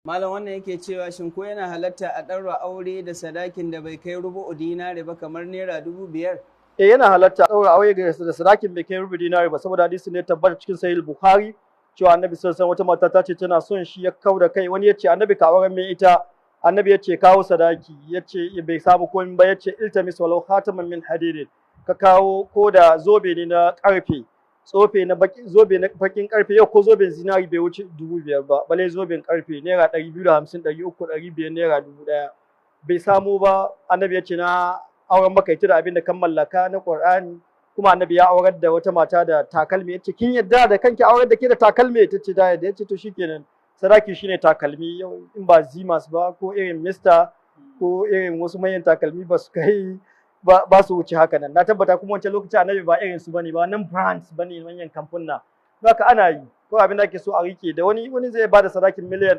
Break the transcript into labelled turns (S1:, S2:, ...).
S1: Malam, wannan yake cewa, shin ko yana halatta a ɗaura aure da sadakin da bai kai rubu'u dinari ba, kamar ₦5,000?
S2: Eh, yana halatta ɗaura aure da sadakin bai kai rubu dinari ba, saboda hadisi ne tabbata cikin Sahih Bukhari cewa Annabi sallallahu alaihi, wata mata ta ce tana son shi, ya kau da kai. Wani ya ce, "Annabi, ka auren mai ita." Annabi ya ce, "Kawo sadaki." Ya ce bai samu komai ba. Ya ce, "Iltamis walau khataman min hadidin, ka kawo ko da zobe ne na karfe, tsofe na baki, zobe na bakin karfe." Yau ko zoben zinari bai wuce 5,000 ba, bale zoben karfe ₦250, 300, 500, ₦1,000. Bai samu ba. Annabi ya ce, "Na auren maka ita da abin da kan mallaka na Qur'ani." Kuma Annabi ya aurar da wata mata da takalmi. Ya ce, "Kin yadda da kanki aurar da ke da takalmi?" Ta ce da yadda. Ya ce, "To shikenan, sadaki shine takalmi." Yau in ba Zimas ba ko irin Mister ko irin wasu manyan takalmi, ba su kai ba, su wuce haka nan, na tabbata. Kuma wancan lokacin Annabi ba irin su bane ba, nan brands bane, manyan kamfuna. Haka ana yi ko abin da ake so a rike da wani, wani zai bada sadakin 1,000,000.